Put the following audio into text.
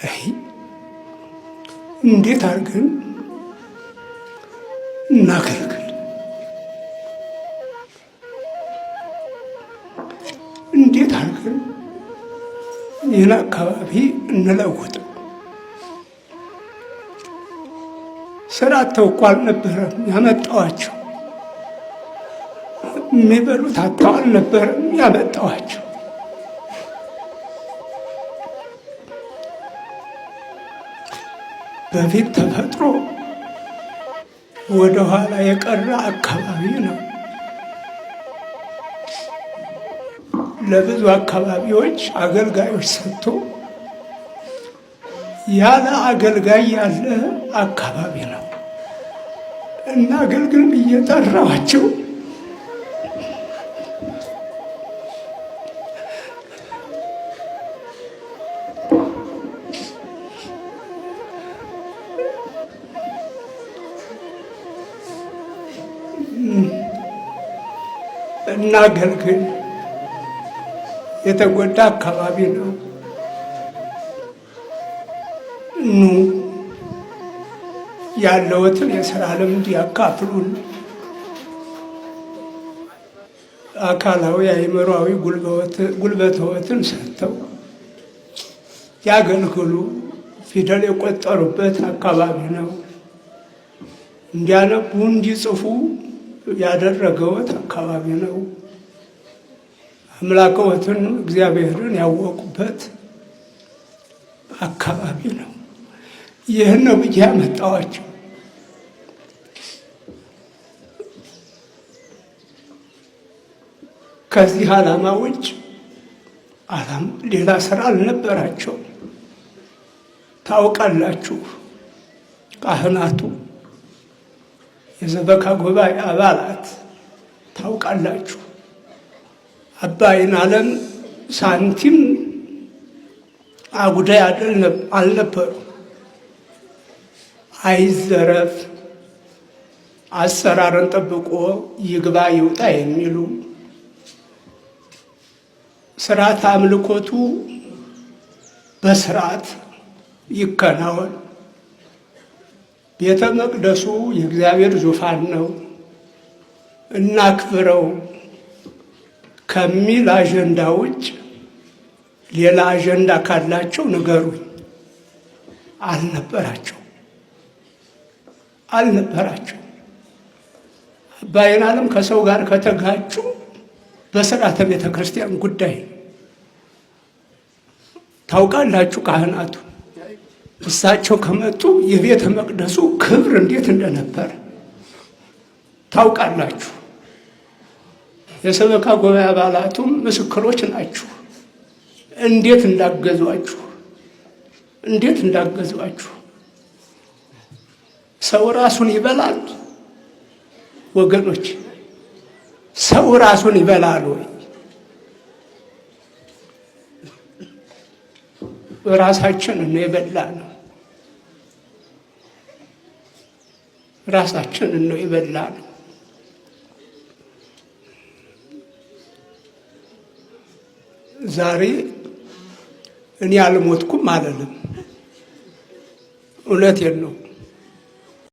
አይ እንዴት አድርገን እናገልግል? እንዴት አድርገን ይህን አካባቢ እንለውጥ? ስራ አጥተው እኮ አልነበረም ያመጣኋቸው። የሚበሉት አጥተው አልነበረም ያመጣኋቸው። በፊት ተፈጥሮ ወደ ኋላ የቀረ አካባቢ ነው። ለብዙ አካባቢዎች አገልጋዮች ሰጥቶ ያለ አገልጋይ ያለ አካባቢ ነው እና አገልግል ብዬ ጠራኋቸው። እናገልግል። የተጎዳ አካባቢ ነው። ኑ ያለዎትን የስራ ልምድ ያካፍሉን። አካላዊ አእምሯዊ ጉልበትዎትን ሰጥተው ያገልግሉ። ፊደል የቆጠሩበት አካባቢ ነው። እንዲያነቡ እንዲጽፉ ያደረገዎት አካባቢ ነው። አምላክዎትን እግዚአብሔርን ያወቁበት አካባቢ ነው። ይህን ነው ብዬ ያመጣኋቸው። ከዚህ ዓላማ ውጭ ዓላማ ሌላ ስራ አልነበራቸው። ታውቃላችሁ፣ ካህናቱ የሰበካ ጉባኤ አባላት ታውቃላችሁ፣ አባይን ዓለም ሳንቲም አጉዳይ አልነበሩ። አይዘረፍ፣ አሰራርን ጠብቆ ይግባ ይውጣ የሚሉ ስርዓት አምልኮቱ በስርዓት ይከናወን። ቤተ መቅደሱ የእግዚአብሔር ዙፋን ነው፣ እናክብረው ከሚል አጀንዳ ውጭ ሌላ አጀንዳ ካላቸው ንገሩኝ። አልነበራቸው አልነበራቸው። አባይን ዓለም ከሰው ጋር ከተጋጩ በስርዓተ ቤተ ክርስቲያን ጉዳይ ታውቃላችሁ። ካህናቱ እሳቸው ከመጡ የቤተ መቅደሱ ክብር እንዴት እንደነበረ ታውቃላችሁ። የሰበካ ጉባኤ አባላቱም ምስክሮች ናችሁ። እንዴት እንዳገዟችሁ እንዴት እንዳገዟችሁ። ሰው ራሱን ይበላል ወገኖች፣ ሰው ራሱን ይበላል ወይ? ራሳችንን ነው የበላ ነው። ራሳችንን ነው የበላ ነው። ዛሬ እኔ አልሞትኩም አልልም። እውነቴን ነው።